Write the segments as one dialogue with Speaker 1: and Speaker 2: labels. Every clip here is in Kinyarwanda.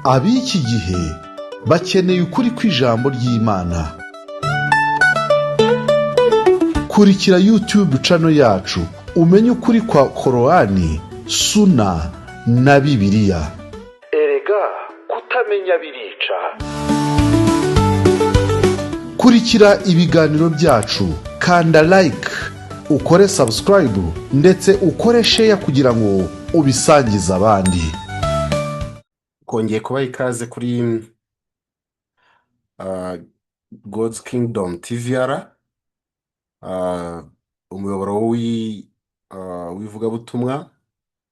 Speaker 1: Ab'iki gihe bakeneye ukuri kw'ijambo ry'Imana. Kurikira YouTube channel yacu, umenye ukuri kwa Korowani, Suna na Bibiliya. Erega kutamenya birica. Kurikira ibiganiro byacu, kanda like, ukore subscribe, ndetse ukore share kugira ngo ubisangize abandi.
Speaker 2: Kongeye kubaha ikaze kuri God's Kingdom TVR, umuyoboro w'ivugabutumwa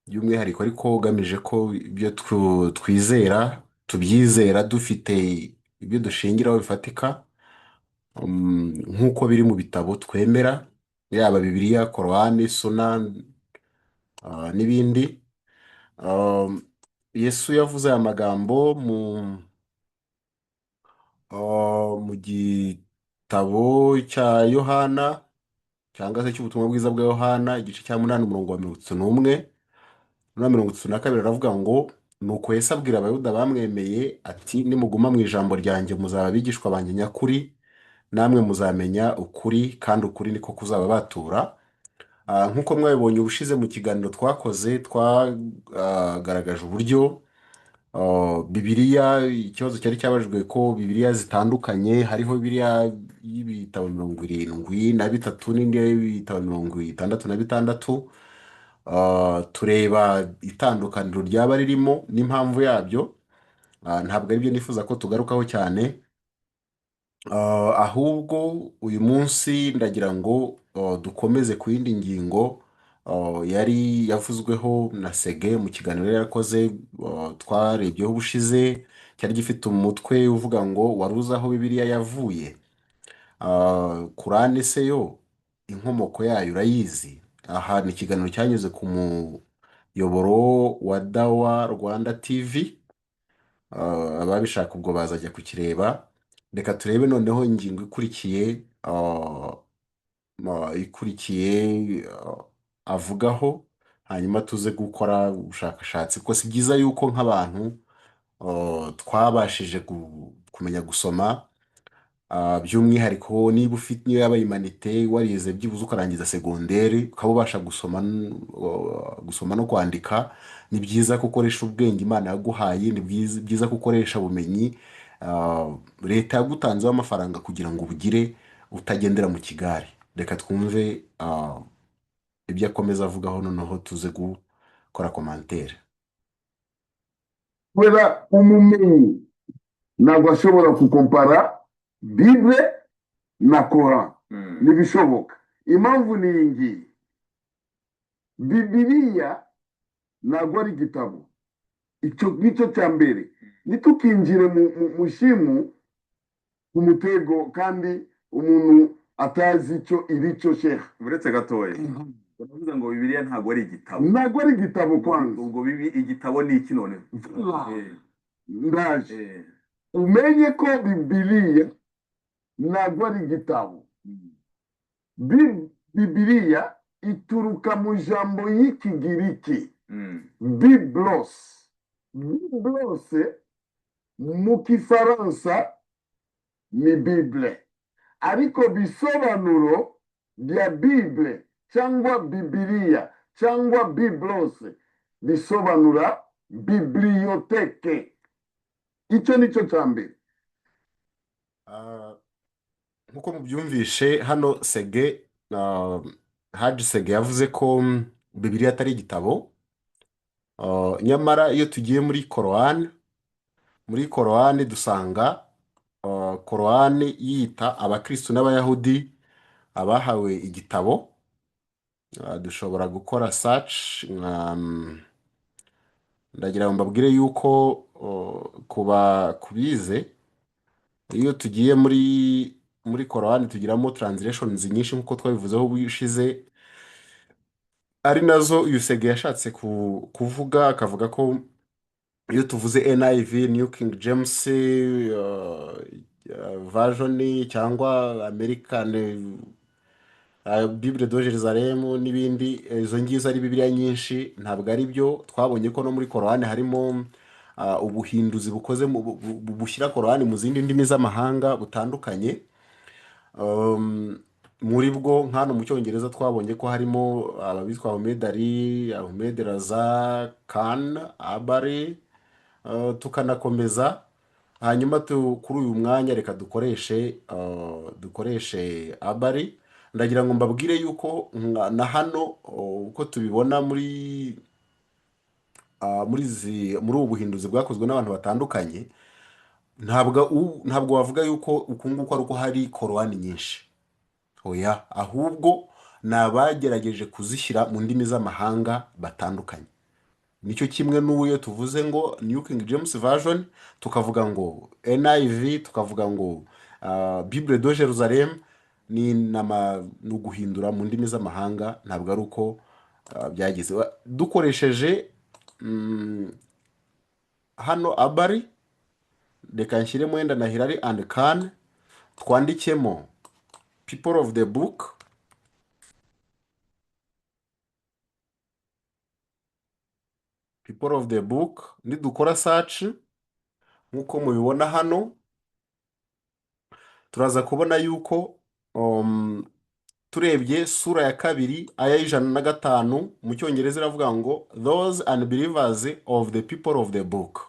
Speaker 2: by'umwihariko, ariko ugamije ko ibyo twizera tubyizera dufite ibyo dushingiraho bifatika, nk'uko biri mu bitabo twemera, yaba Bibiliya, Korowani, Suna n'ibindi. Yesu yavuze aya magambo mu gitabo cya Yohana, cyangwa se cy'ubutumwa bwiza bwa Yohana, igice cya 8, umurongo wa 31 na 32, aravuga ngo: "Nuko Yesu abwira Abayuda bamwemeye ati: 'Nimuguma mu ijambo ryanjye muzaba abigishwa banjye nyakuri, namwe muzamenya ukuri, kandi ukuri niko kuzababatura.'" Nk'uko mwabibonye ubushize mu kiganiro twakoze, twagaragaje uburyo Bibiliya, ikibazo cyari cyabajijwe ko Bibiliya zitandukanye, hariho Bibiliya y'ibitabo 73 n'indi y'ibitabo 66. Tureba itandukaniro ryaba ririmo n'impamvu yabyo. Ntabwo aribyo nifuza ko tugarukaho cyane. Ahubwo uyu munsi ndagira ngo dukomeze ku yindi ngingo yari yavuzweho na Sege mu kiganiro yari yarakoze, twarebyeho ubushize, cyari gifite umutwe uvuga ngo: "Wari uzi aho Bibiliya yavuye? Kurani se yo inkomoko yayo urayizi?" Aha ni ikiganiro cyanyuze ku muyoboro wa Dawa Rwanda TV. Ababishaka ubwo bazajya kukireba. Reka turebe noneho ingingo ikurikiye, avugaho, hanyuma tuze gukora ubushakashatsi, kuko si byiza yuko nk'abantu twabashije kumenya gusoma, by'umwihariko niba ufite, niyo yaba humanités, warize byibuze ukarangiza segonderi, ukaba ubasha gusoma no kwandika, ni byiza ko ukoresha ubwenge Imana yaguhaye, ni byiza ko ukoresha ubumenyi leta yagutanzeho amafaranga kugira ngo ubugire, utagendera mu kigare. Reka twumve ibyo akomeza avugaho, noneho tuze gukora commentaire.
Speaker 3: Kubera umumenyi ntabwo ashobora kukompara Bible na Koran, ntibishoboka. Impamvu ni iyi ngiyi: Bibiliya ntabwo ari igitabo. Icyo nicyo cya mbere. Ntitukinjire mu shimu, ku mutego, kandi umuntu atazi icyo iri cyo, sheha.
Speaker 4: Uretse gatoya, uravuze ngo Bibiliya ntabwo ari igitabo?
Speaker 3: Ntabwo ari igitabo kwanza.
Speaker 4: Ubwo bibi igitabo ni iki noneho?
Speaker 3: Ndaje. Umenye ko Bibiliya ntabwo ari igitabo. Bibiliya ituruka mu jambo y'Ikigiriki biblos. Biblos mu Kifaransa ni Bible, ariko bisobanuro bya Bible cyangwa Bibiliya cyangwa biblos bisobanura bibliothèque. Icyo ni cyo cya mbere.
Speaker 2: Nk'uko mubyumvishe hano, Sege, Haji Sege yavuze ko Bibiliya atari igitabo. Nyamara iyo tugiye muri Korowani, muri Korowani dusanga Korowani yita Abakristu n'Abayahudi abahawe igitabo. Dushobora gukora search. Ndagira ngo mbabwire yuko kuba kubize, iyo tugiye muri Korowani tugiramo translations nyinshi, nk'uko twabivuzeho ubushize, ari nazo uyu Sege yashatse kuvuga, akavuga ko iyo tuvuze NIV, New King James Version, cyangwa American Bible de Jerusalem n'ibindi, izo ngizo ari Bibiliya nyinshi. Ntabwo ari byo. Twabonye ko no muri Korowani harimo ubuhinduzi bukoze bushyira Korani mu zindi ndimi z'amahanga butandukanye. Um, Muri bwo nk'hano mu cyongereza twabonye ko harimo abitwa Ahmed Ali, Ahmed Raza Khan, Abari, tukanakomeza. Hanyuma kuri uyu mwanya reka dukoreshe Abari. Ndagira ngo mbabwire yuko na hano uko tubibona muri ubu buhinduzi bwakozwe n'abantu batandukanye, ntabwo wavuga yuko uku nguku ari uko hari korowani nyinshi. Oya, ahubwo ni abagerageje kuzishyira mu ndimi z'amahanga batandukanye. Nicyo kimwe n'ubu iyo tuvuze ngo New King James Version, tukavuga ngo NIV, tukavuga ngo Bible de Jerusalem, ni uguhindura mu ndimi z'amahanga, ntabwo ari uko byageze. Dukoresheje hano Abari, reka nshyiremo wenda na Hilali and Khan, twandikemo people of the book, people of the book. Nidukora search nk'uko mubibona hano, turaza kubona yuko turebye sura ya 2 aya y'105 mu cyongereza iravuga ngo those unbelievers of the people of the book,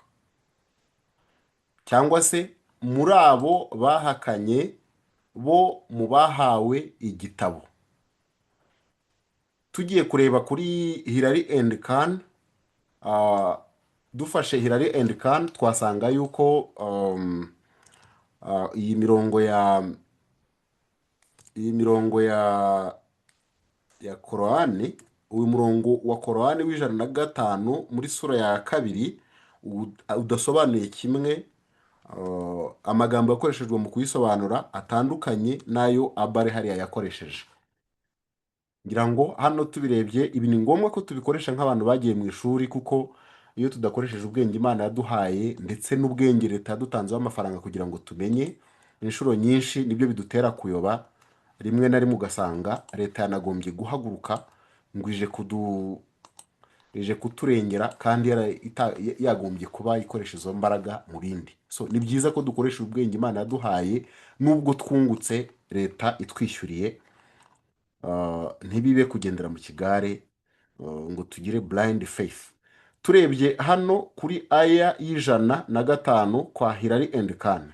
Speaker 2: cyangwa se muri abo bahakanye bo mu bahawe igitabo. Tugiye kureba kuri Hilali and Khan, dufashe Hilali and Khan twasanga yuko iyi mirongo ya Korani, uyu murongo wa Korani w'105 muri sura ya 2 udasobanuye kimwe, amagambo yakoreshejwe mu kuyisobanura atandukanye n'ayo Abari hariya yakoresheje. Ngira ngo hano tubirebye, ibi ni ngombwa ko tubikoresha nk'abantu bagiye mu ishuri, kuko iyo tudakoresheje ubwenge Imana yaduhaye ndetse n'ubwenge leta yadutanzeho amafaranga kugira ngo tumenye, inshuro nyinshi nibyo bidutera kuyoba. Rimwe na rimwe ugasanga leta yanagombye guhaguruka ngo ije kuturengera, kandi yagombye kuba ikoresha izo mbaraga mu bindi. So ni byiza ko dukoresha ubwenge Imana yaduhaye, nubwo twungutse leta itwishyuriye, ntibibe kugendera mu kigare, ngo tugire blind faith. Turebye hano kuri aya y'105 kwa Hilali and Khan,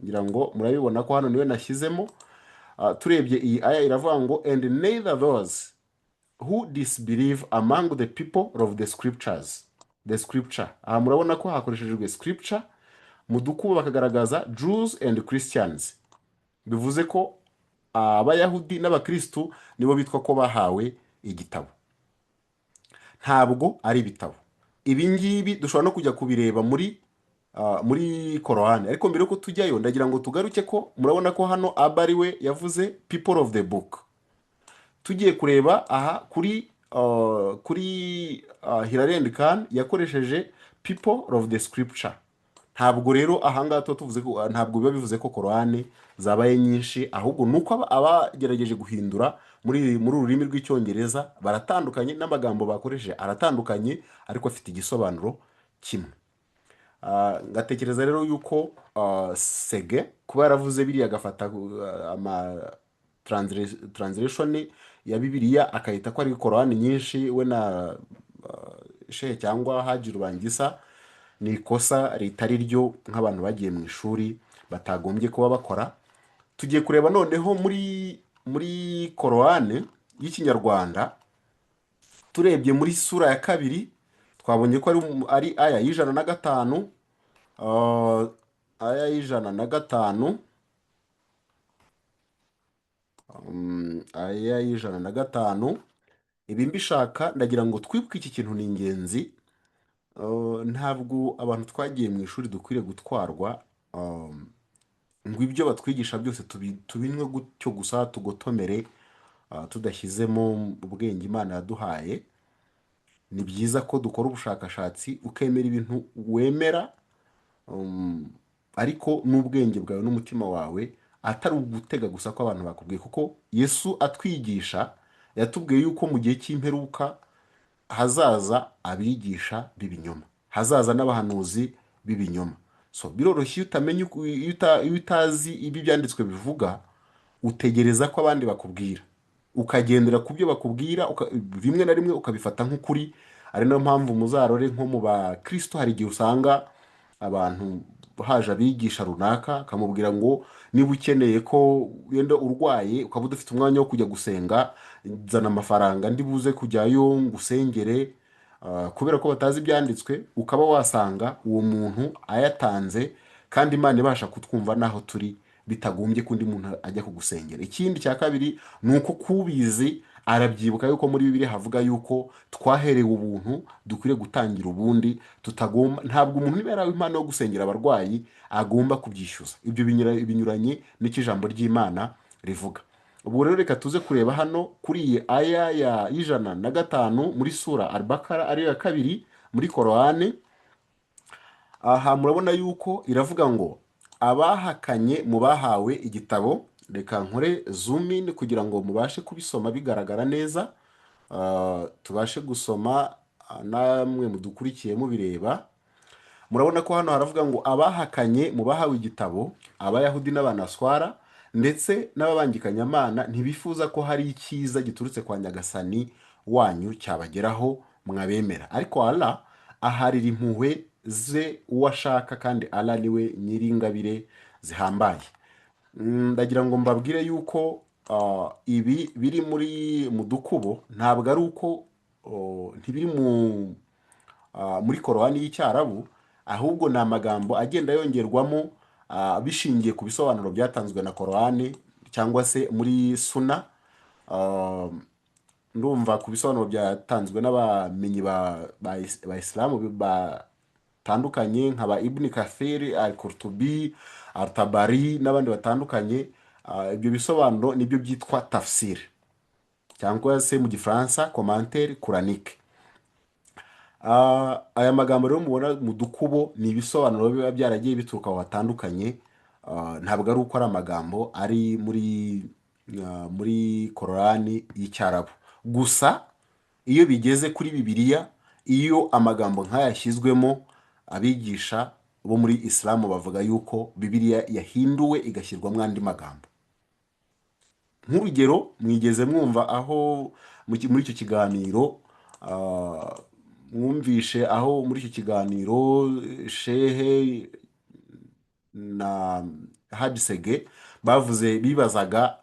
Speaker 2: ngira ngo murabibona ko hano niwe nashyizemo. Turebye iyi aya iravuga ngo and neither those who disbelieve among the people of the scriptures, the scripture. Aha murabona ko hakoreshejwe scripture mu dukubo bakagaragaza Jews and Christians, bivuze ko abayahudi n'abakristu nibo bitwa ko bahawe igitabo, ntabwo ari ibitabo. Ibi ngibi dushobora no kujya kubireba muri Korowani, ariko mbere yuko tujyayo ndagira ngo tugaruke ko murabona ko hano Aba ari we yavuze people of the book. Tugiye kureba aha kuri Hilali and Khan yakoresheje people of the scripture. Ntabwo rero ahangaha tuba tuvuze ko, ntabwo biba bivuze ko Korowani zabaye nyinshi, ahubwo ni uko abagerageje guhindura muri uru rurimi rw'icyongereza baratandukanye, n'amagambo bakoresheje aratandukanye, ariko afite igisobanuro kimwe. Ngatekereza rero yuko Sege kuba yaravuze biriya agafata ama translation ya Bibiliya akahita ko ari Korowani nyinshi, we na Shehe cyangwa Haji Rubangisa, ni ikosa ritari ryo nk'abantu bagiye mu ishuri batagombye kuba bakora. Tugiye kureba noneho muri Korowani y'ikinyarwanda. Turebye muri sura ya 2 twabonye ko ari aya y'105, aya y'105, aya y'105. Ibi mbishaka ndagira ngo twibuke iki kintu ni ingenzi. Ntabwo abantu twagiye mu ishuri dukwiriye gutwarwa, ngo ibyo batwigisha byose tubinywe gutyo gusa, tugotomere, tudashyizemo ubwenge Imana yaduhaye. Ni byiza ko dukora ubushakashatsi, ukemera ibintu wemera, ariko n'ubwenge bwawe n'umutima wawe, atari ugutega gusa ko abantu bakubwiye. Kuko Yesu atwigisha yatubwiye yuko mu gihe cy'imperuka hazaza abigisha b'ibinyoma. Hazaza n'abahanuzi b'ibinyoma. So biroroshye, iyo utamenya iyo utazi ibi byanditswe bivuga, utegereza ko abandi bakubwira, ukagendera ku byo bakubwira, rimwe na rimwe ukabifata nk'ukuri. Ari nayo mpamvu muzarore nko mu bakristo, hari igihe usanga abantu haje abigisha runaka, akamubwira ngo niba ukeneye ko wenda urwaye ukaba udafite umwanya wo kujya gusenga, zana amafaranga ndi buze kujyayo ngusengere. Kubera ko batazi ibyanditswe, ukaba wasanga uwo muntu ayatanze, kandi Imana ibasha kutwumva n'aho turi, bitagombye ko undi muntu ajya kugusengera. Ikindi cya kabiri ni uko kubizi arabyibuka yuko muri Bibiliya havuga yuko twaherewe ubuntu, dukwiriye gutangira ubundi, tutagomba, ntabwo umuntu niba yarahawe impano yo gusengera abarwayi agomba kubyishyuza. Ibyo binyuranye n'icyo ijambo ry'Imana rivuga. Ubwo rero reka tuze kureba hano kuri iyi aya ya 105 muri sura Albakara, ariyo ya kabiri muri Korowani. Aha murabona yuko iravuga ngo abahakanye mu bahawe igitabo. Reka nkore zoom in kugira ngo mubashe kubisoma bigaragara neza. Tubashe gusoma, namwe mudukurikiye mubireba. Murabona ko hano haravuga ngo abahakanye mu bahawe igitabo, Abayahudi n'Abanaswara ndetse n'ababangikanyamana, ntibifuza ko hari icyiza giturutse kwa Nyagasani wanyu cyabageraho mwabemera, ariko Allah aharira impuhwe ze uwo ashaka, kandi Allah niwe nyiringabire zihambaye. Ndagira ngo mbabwire yuko ibi biri muri mu dukubo ntabwo ari uko ntibiri muri Korowani y'Icyarabu, ahubwo ni amagambo agenda yongerwamo bishingiye ku bisobanuro byatanzwe na Korowani cyangwa se muri Suna. Ndumva ku bisobanuro byatanzwe n'abamenyi ba Isilamu batandukanye nka ba Ibn Kathir, Al Qurtubi, Al Tabari n'abandi batandukanye. Ibyo bisobanuro nibyo byitwa tafsir, cyangwa se mu Gifaransa commentaire coranique. Aya magambo rero mubona mu dukubo ni ibisobanuro biba byaragiye bituruka aho hatandukanye. Ntabwo ari uko ari amagambo ari muri Korani y'Icyarabu gusa. Iyo bigeze kuri Bibiliya, iyo amagambo nk'aya yashyizwemo, abigisha bo muri Isilamu bavuga yuko Bibiliya yahinduwe igashyirwamo andi magambo. Nk'urugero, mwigeze mwumva aho muri icyo kiganiro, mwumvishe aho muri icyo kiganiro Shehe na Hadisege bavuze, bibazaga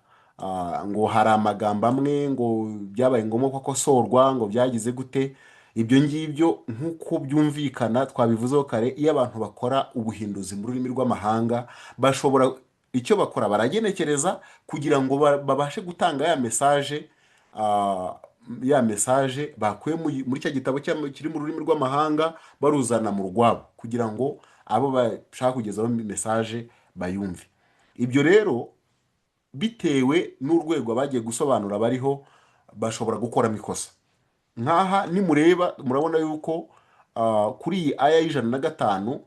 Speaker 2: ngo hari amagambo amwe ngo byabaye ngombwa ko akosorwa, ngo byagize gute. Ibyo ngibyo nk'uko byumvikana twabivuzeho kare, iyo abantu bakora ubuhinduzi mu rurimi rw'amahanga, bashobora, icyo bakora baragenekereza kugira ngo babashe gutanga ya message, ya message bakuye muri cya gitabo kiri mu rurimi rw'amahanga, baruzana mu rwabo kugira ngo abo bashaka kugezaho message bayumve. Ibyo rero bitewe n'urwego abagiye gusobanura bariho, bashobora gukoramo ikosa. Nk'aha nimureba murabona yuko kuri iyi aya y'105,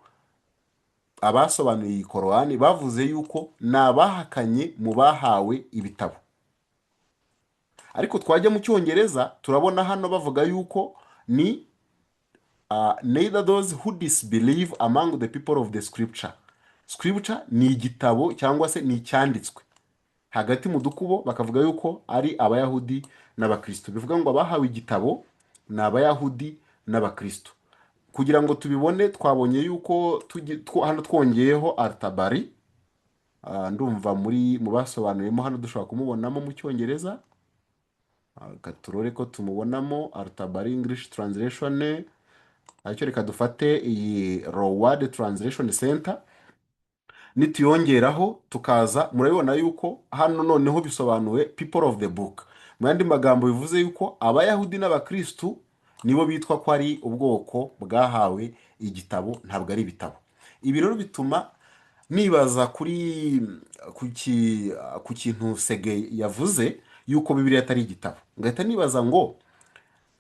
Speaker 2: abasobanuye iyi Korowani bavuze yuko ni abahakanye mu bahawe ibitabo, ariko twajya mu Cyongereza turabona hano bavuga yuko ni neither those who disbelieve among the people of the scripture. Scripture ni igitabo cyangwa se ni icyanditswe. Hagati mu dukubo bakavuga yuko ari Abayahudi n'Abakristo, bivuga ngo abahawe igitabo ni Abayahudi n'Abakristo. Kugira ngo tubibone, twabonye yuko hano twongeyeho Altabari. Ndumva muri mu basobanuriyemo hano dushobora kumubonamo mu Cyongereza. Reka turore ko tumubonamo Altabari English translation. Aricyo reka dufate iyi Rowad Translation Center, nituyongeraho tukaza, murabibona yuko hano noneho bisobanuwe people of the book. Mu yandi magambo bivuze yuko Abayahudi n'Abakristu nibo bitwa ko ari ubwoko bwahawe igitabo, ntabwo ari ibitabo. Ibi rero bituma nibaza kuri ku kintu Sege yavuze yuko Bibiliya atari igitabo, ngahita nibaza ngo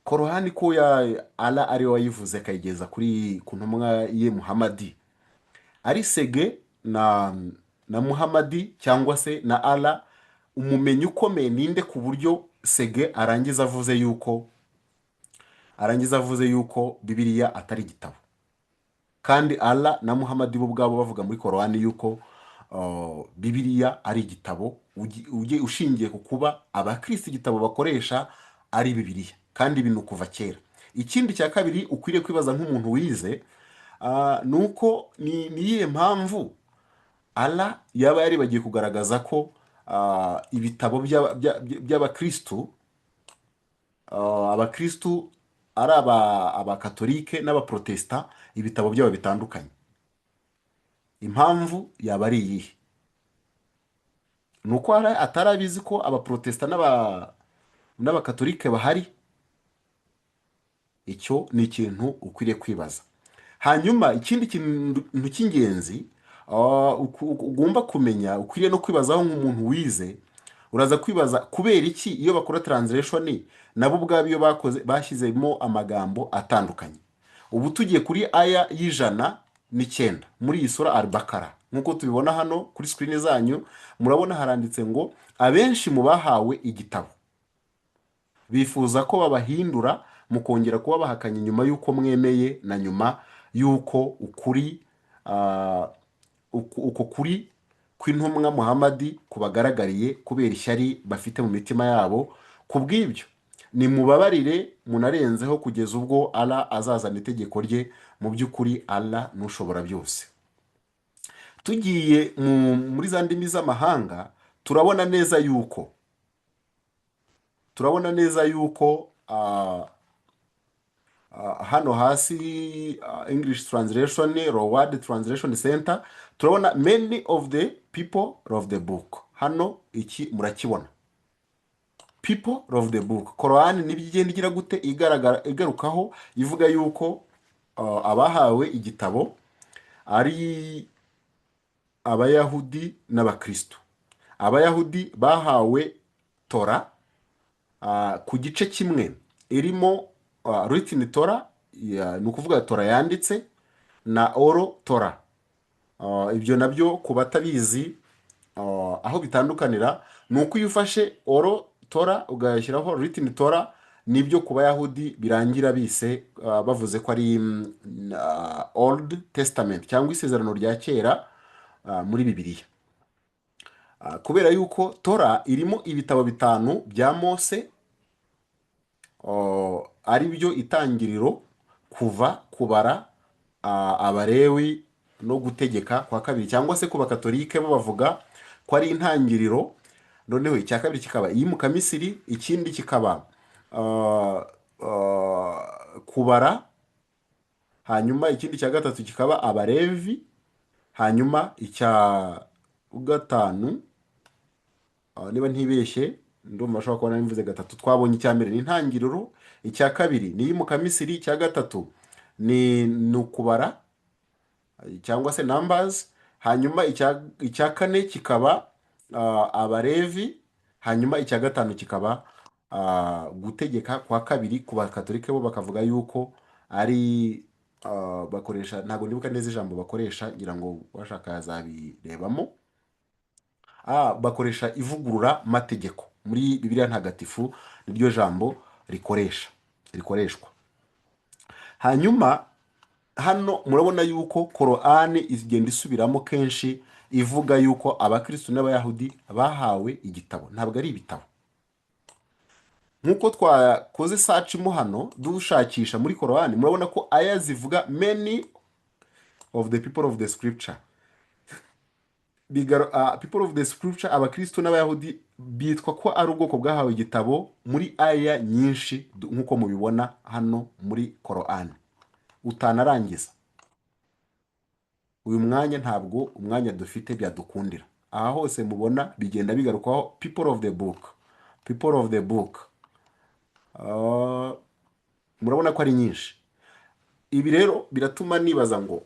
Speaker 2: Korowani ko ya Ala ariwe wayivuze akayigeza kuri ku ntumwa ye Muhamadi, ari Sege na Muhamadi cyangwa se na Ala, umumenyi ukomeye ninde, ku buryo Sege arangiza avuze yuko Bibiliya atari igitabo? Kandi Allah na Muhammad bo ubwabo bavuga muri Korowani yuko Bibiliya ari igitabo, ushingiye ku kuba abakristo igitabo bakoresha ari Bibiliya, kandi ibi ni ukuva kera. Ikindi cya kabiri ukwiriye kwibaza nk'umuntu wize, ni uko ni iyihe mpamvu Allah yaba yaribagiye kugaragaza ko ibitabo by'abakristu, abakristu ari abakatolike n'abaprotesta, ibitabo byabo bitandukanye? Impamvu yaba ari iyihe? Ni uko atari abizi ko abaprotesta n'abakatolike bahari? Icyo ni ikintu ukwiriye kwibaza. Hanyuma ikindi kintu cy'ingenzi ugomba kumenya, ukwiriye no kwibazaho nk'umuntu wize, uraza kwibaza kubera iki iyo bakora translation nabo ubwabo iyo bakoze bashyizemo amagambo atandukanye. Ubu tugiye kuri aya y'109 muri iyi sura Al-Bakara, nk'uko tubibona hano kuri screen zanyu, murabona haranditse ngo: "Abenshi mu bahawe igitabo bifuza ko babahindura mukongera kuba bahakanye nyuma y'uko mwemeye na nyuma y'uko ukuri uko kuri kw'intumwa Muhamadi kubagaragariye, kubera ishyari bafite mu mitima yabo. Ku bw'ibyo nimubabarire munarenzeho kugeza ubwo Allah azazana itegeko rye. Mu by'ukuri Allah n'ushobora byose." Tugiye muri za ndimi z'amahanga, turabona neza yuko hano hasi, English translation, Rowad Translation Center, turabona "many of the people of the book". Hano iki murakibona, people of the book. Korowani nibyo igenda igira gute? Igaragara, igarukaho, ivuga yuko abahawe igitabo ari Abayahudi n'Abakristo. Abayahudi bahawe Tora ku gice kimwe irimo written Torah, ni ukuvuga Tora yanditse, na oral Torah. Ibyo nabyo ku batabizi, aho bitandukanira ni uko iyo ufashe oral Torah ugashyiraho written Torah, nibyo ku Bayahudi birangira bise bavuze ko ari Old Testament cyangwa Isezerano rya Kera muri Bibiliya. Kubera yuko Tora irimo ibitabo bitanu bya Mose, ari byo Itangiriro, Kuva, Kubara, Abalewi no Gutegeka kwa Kabiri, cyangwa se ku Bakatolike bo bavuga ko ari Intangiriro, noneho icya kabiri kikaba Iyimukamisiri, ikindi kikaba Kubara, hanyuma ikindi cya gatatu kikaba Abalevi, hanyuma icya gatanu, niba ntibeshye, ndumva ashobora kuba nari gatatu. Twabonye icya mbere ni Intangiriro, icya kabiri ni Iyimukamisiri, icya gatatu ni Ukubara cyangwa se Numbers, hanyuma icya kane kikaba Abalevi, hanyuma icya gatanu kikaba Gutegeka kwa Kabiri. Ku Bakatolike bo bakavuga yuko ari bakoresha, ntabwo ndibuka neza ijambo bakoresha, ngira ngo washaka yazabirebamo. Bakoresha ivugurura mategeko muri Bibiliya Ntagatifu, niryo jambo rikoreshwa. Hanyuma hano murabona yuko Korani igenda isubiramo kenshi ivuga yuko Abakristo n'Abayahudi bahawe igitabo. Ntabwo ari ibitabo. Nk'uko twakoze search mo hano dushakisha muri Korani, murabona ko aya zivuga "many of the people of the scripture". People of the scripture, Abakristo n'Abayahudi bitwa ko ari ubwoko bwahawe igitabo muri aya nyinshi, nk'uko mubibona hano muri Korani. Utanarangiza uyu mwanya, ntabwo umwanya dufite byadukundira. Aha hose mubona bigenda bigarukwaho people of the book, people of the book. Murabona ko ari nyinshi. Ibi rero biratuma nibaza ngo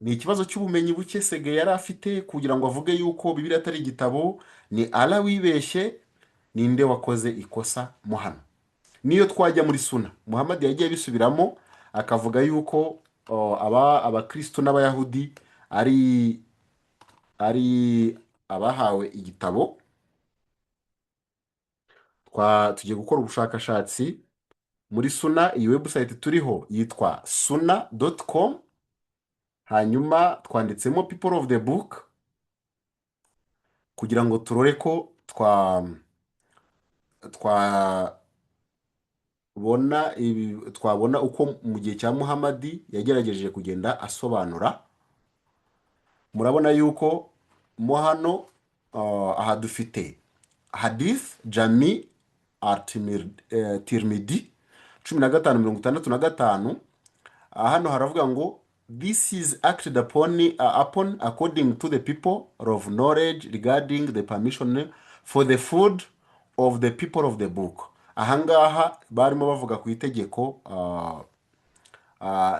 Speaker 2: ni ikibazo cy'ubumenyi buke Sege yari afite kugira ngo avuge yuko Bibiliya atari igitabo? Ni Allah wibeshye? Ninde wakoze ikosa mo hano? Niyo twajya muri Suna, Muhammad yagiye abisubiramo akavuga yuko Abakristo n'Abayahudi ari abahawe igitabo. Tugiye gukora ubushakashatsi muri Suna. Iyi website turiho yitwa suna.com. Hanyuma twanditsemo people of the book kugira ngo turore ko twabona ibi, twabona uko mu gihe cya Muhamadi yagerageje kugenda asobanura. Murabona yuko mo hano aha dufite hadith Jami Tirmidi 1565. Hano haravuga ngo this is acted upon according to the people of knowledge regarding the permission for the food of the people of the book. Ahangaha barimo bavuga ku itegeko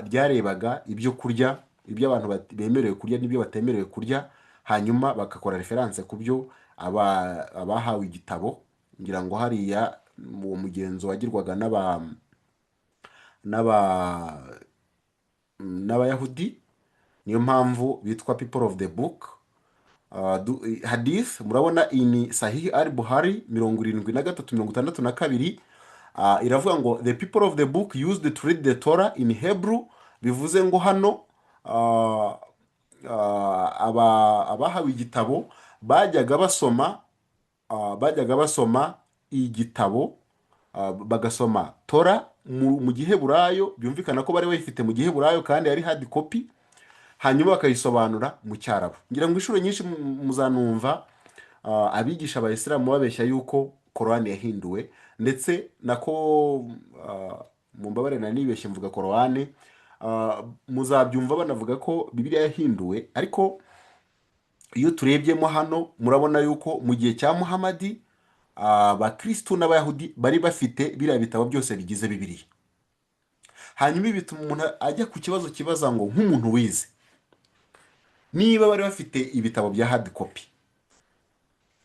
Speaker 2: ryarebaga ibyo kurya, ibyo abantu bemerewe kurya n'ibyo batemerewe kurya, hanyuma bagakora référence ku byo abahawe igitabo. Ngira ngo hariya uwo mugenzo wagirwaga n'Abayahudi, niyo mpamvu bitwa people of the book. Hadith murabona iyi ni Sahih al Buhari 7362. Iravuga ngo the people of the book used to read the Torah in Hebrew. Bivuze ngo hano abahawe igitabo bajyaga basoma igitabo, bagasoma Torah mu Giheburayo. Byumvikana ko bari bayifite mu Giheburayo kandi yari hard copy, hanyuma bakayisobanura mu Cyarabu. Ngira ngo inshuro nyinshi muzanumva abigisha Abayisilamu babeshya yuko Korowani yahinduwe, ndetse nako mumbabarire nari nibeshye mvuga Korowani, muzabyumva banavuga ko Bibiliya yahinduwe. Ariko iyo turebyemo hano murabona yuko mu gihe cya Muhamadi Abakirisitu n'Abayahudi bari bafite biriya bitabo byose bigize Bibiliya. Hanyuma ibi bituma umuntu ajya ku kibazo kibaza ngo nk'umuntu wize, niba bari bafite ibitabo bya hard copy,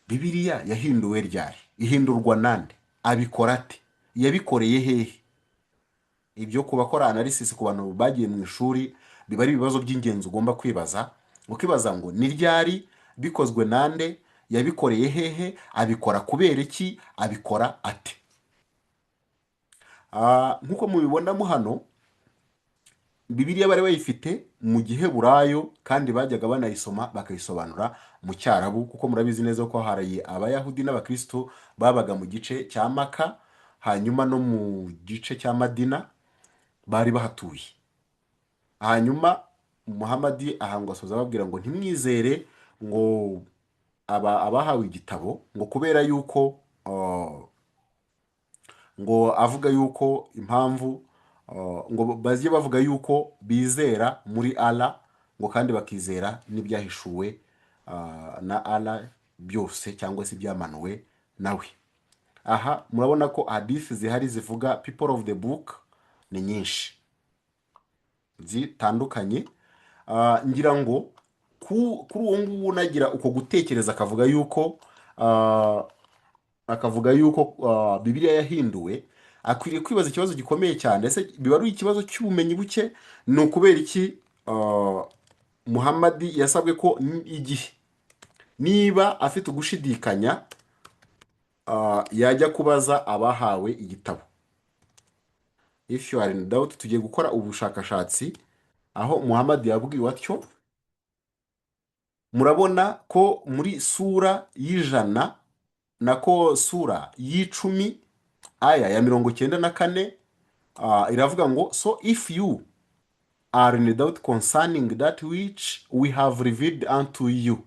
Speaker 2: Bibiliya yahinduwe ryari? Ihindurwa nande? Abikora ate? Yabikoreye hehe? Ibyo ku bakora analysis, ku bantu bagiye mu ishuri, biba ari ibibazo by'ingenzi ugomba kwibaza, ukibaza ngo ni ryari, bikozwe nande, yabikoreye hehe, abikora kubera iki, abikora ate? Nk'uko mubibonamo hano, Bibiliya bari bayifite mu Giheburayo kandi bajyaga banayisoma bakayisobanura mu Cyarabu, kuko murabizi neza ko hari Abayahudi n'Abakristo babaga mu gice cya Maka, hanyuma no mu gice cya Madina bari bahatuye. Hanyuma Muhamadi aha ngo asoza ababwira ngo ntimwizere ngo abahawe igitabo, ngo kubera yuko ngo avuga yuko impamvu ngo bajye bavuga yuko bizera muri Allah, ngo kandi bakizera n'ibyahishuwe na Allah byose cyangwa se ibyamanuwe nawe. Aha murabona ko hadisi zihari zivuga people of the book ni nyinshi zitandukanye. Ngira ngo kuri uwo nguwo unagira uko gutekereza akavuga yuko Bibiliya yahinduwe, akwiriye kwibaza ikibazo gikomeye cyane. Ese biba ari ikibazo cy'ubumenyi buke? Ni ukubera iki Muhamadi yasabwe ko igihe niba afite ugushidikanya yajya kubaza abahawe igitabo? If you are in doubt, tugiye gukora ubushakashatsi aho Muhamadi yabwiwe atyo. Murabona ko muri sura y'100, nako sura y'10, aya ya 94, iravuga ngo so if you are in doubt concerning that which we have revealed unto you.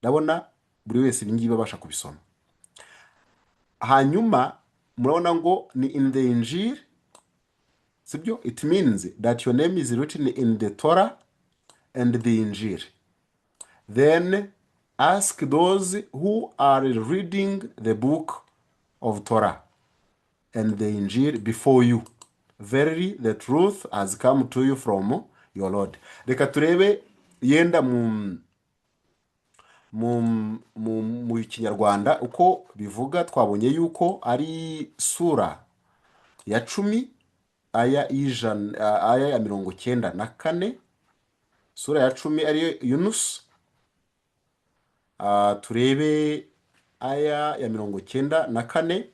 Speaker 2: Ndabona buri wese ibi ngibi abasha kubisoma. Hanyuma murabona ngo ni in the Injil, sibyo? It means that your name is written in the Torah and the Injil. Then ask those who are reading the book of Torah and the Injil before you. Verily the truth has come to you from your Lord. Reka turebe yenda mu Kinyarwanda uko bivuga. Twabonye yuko ari sura ya 10, aya y'100, aya ya 94, sura ya 10 ariyo Yunusu. Turebe aya ya 94.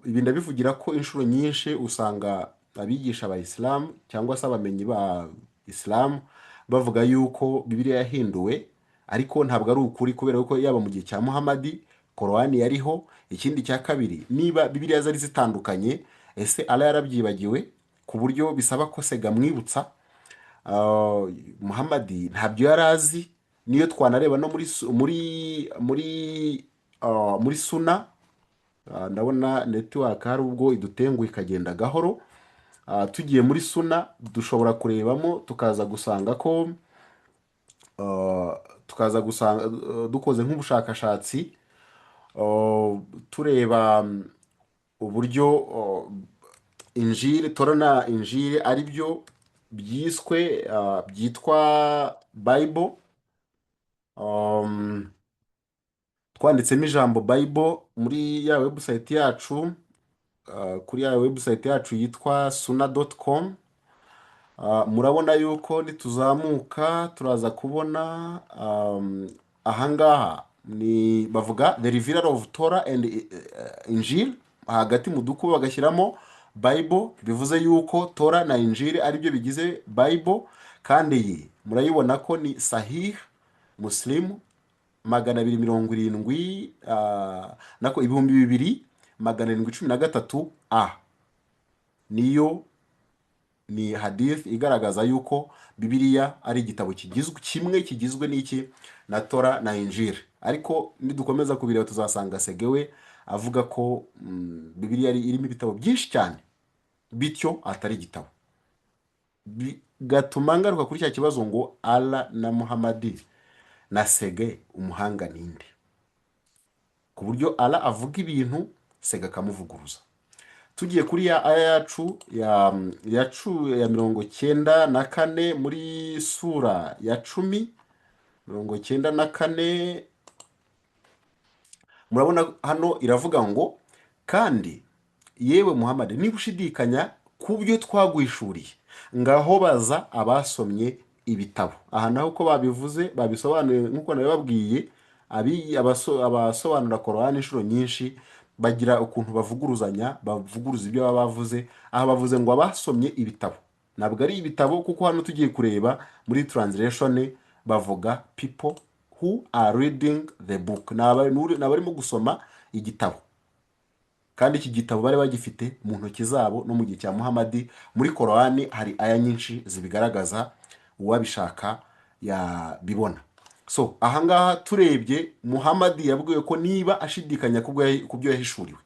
Speaker 2: Ibi ndabivugira ko inshuro nyinshi usanga abigisha ba isilamu cyangwa se abamenyi ba isilamu bavuga yuko Bibiliya yahinduwe, ariko ntabwo ari ukuri, kubera ko yaba mu gihe cya Muhamadi Korowani yariho. Ikindi cya kabiri, niba Bibiliya zari zitandukanye, ese Allah yarabyibagiwe ku buryo bisaba ko Sega amwibutsa? Muhamadi ntabyo yari azi. Niyo twanareba no muri su- muri muri muri suna. Ndabona network hari ubwo idutenguha ikagenda gahoro. Tugiye muri suna dushobora kurebamo tukaza gusanga ko tukaza gusanga dukoze nk'ubushakashatsi, tureba uburyo Injili, Tora na Injili ari byo byiswe, byitwa Bible. Twanditsemo ijambo Bible muri ya website yacu, kuri ya website yacu yitwa suna.com, murabona yuko nituzamuka turaza kubona ahangaha ni bavuga "the revealer of Torah and Injil", hagati mu dukubo bagashyiramo Bible, bivuze yuko Torah na Injil aribyo bigize Bible. Kandi iyi murayibona ko ni Sahih Muslim 270, nako 2713 a, niyo ni hadith igaragaza yuko Bibiliya ari igitabo kigizwe kimwe, kigizwe n'iki? Na Tora na Injili. Ariko nidukomeza kubireba tuzasanga Segewe avuga ko Bibiliya irimo ibitabo byinshi cyane, bityo atari igitabo. Bigatuma ngaruka kuri cya kibazo ngo Allah na Muhamadi na Sege, umuhanga ninde? Ku buryo Allah avuga ibintu, Sega akamuvuguruza. Tugiye kuri ya aya yacu ya 94 muri sura ya 10, 94, murabona hano iravuga ngo: "Kandi yewe Muhammad, niba ushidikanya ku byo twaguhishuriye, ngaho baza abasomye ibitabo." Aha naho uko babivuze, babisobanuye nk'uko nabibabwiye, abasobanura Korowani inshuro nyinshi bagira ukuntu bavuguruzanya, bavuguruza ibyo baba bavuze. Aha bavuze ngo abasomye ibitabo, ntabwo ari ibitabo, kuko hano tugiye kureba muri translation bavuga "people who are reading the book", ni abarimo gusoma igitabo. Kandi iki gitabo bari bagifite mu ntoki zabo no mu gihe cya Muhamadi. Muri Korowani hari aya nyinshi zibigaragaza, uwabishaka yabibona. So ahangaha turebye, Muhamadi yabwiwe ko niba ashidikanya ku byo yahishuriwe,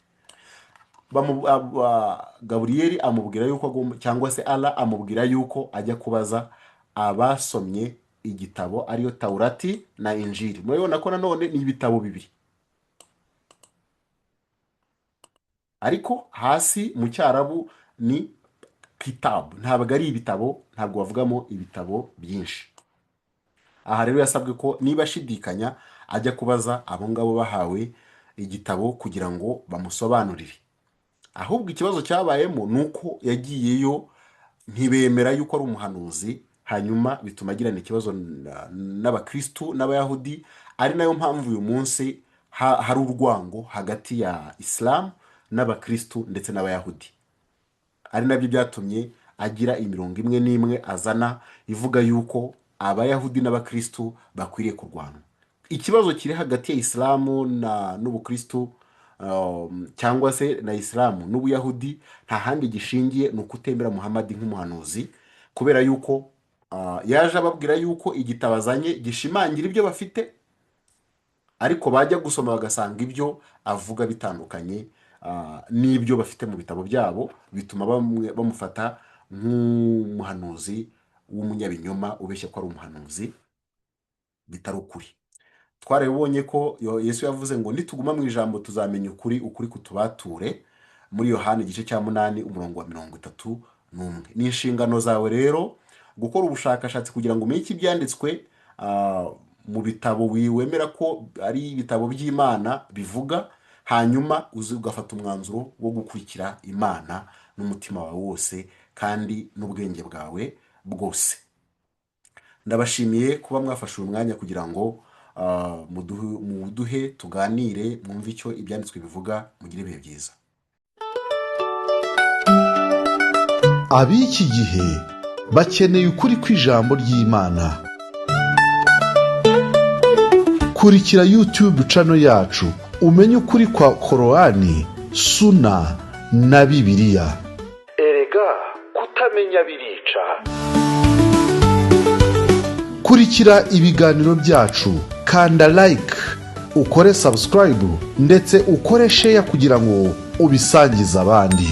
Speaker 2: Gaburiyeli amubwira yuko agomba, cyangwa se Allah amubwira yuko ajya kubaza abasomye igitabo, ariyo Tawurati na Injili. Murabibona ko nanone ni ibitabo bibiri, ariko hasi mu Cyarabu ni kitabu, ntabwo ari ibitabo, ntabwo bavugamo ibitabo byinshi. Aha rero yasabwe ko niba ashidikanya ajya kubaza abo ngabo bahawe igitabo kugira ngo bamusobanurire. Ahubwo ikibazo cyabayemo ni uko yagiyeyo ntibemera yuko ari umuhanuzi, hanyuma bituma agirana ikibazo n'abakristu n'abayahudi, ari nayo mpamvu uyu munsi hari urwango hagati ya isilamu n'abakristu ndetse n'abayahudi, ari nabyo byatumye agira imirongo imwe n'imwe azana ivuga yuko abayahudi n'abakristu bakwiriye kurwanwa. Ikibazo kiri hagati ya isilamu na n'ubukristu, cyangwa se na isilamu n'ubuyahudi, nta handi gishingiye, ni ukutemera Muhamadi nk'umuhanuzi, kubera yuko yaje ababwira yuko igitabo azanye gishimangira ibyo bafite, ariko bajya gusoma bagasanga ibyo avuga bitandukanye n'ibyo bafite mu bitabo byabo, bituma bamwe bamufata nk'umuhanuzi w'umunyabinyoma ubeshya ko ari umuhanuzi, bitari ukuri. Twarabibonye ko Yesu yavuze ngo nituguma mu ijambo tuzamenya ukuri, ukuri kutubature, muri Yohani igice cya 8 umurongo wa 31. Ni inshingano zawe rero gukora ubushakashatsi kugira ngo umenye icyo ibyanditswe mu bitabo wemera ko ari ibitabo by'Imana bivuga, hanyuma uzi ugafata umwanzuro wo gukurikira Imana n'umutima wawe wose kandi n'ubwenge bwawe bwose. Ndabashimiye kuba mwafashe uyu mwanya kugira ngo muduhe tuganire, mwumve icyo ibyanditswe bivuga. Mugire ibihe byiza.
Speaker 1: Ab'iki gihe bakeneye ukuri kw'ijambo ry'Imana. Kurikira YouTube channel yacu, umenye ukuri kwa Korowani, Suna na Bibiliya. Erega kutamenya birica. Kurikira ibiganiro byacu, kanda like, ukore subscribe, ndetse ukore share kugira ngo ubisangize abandi.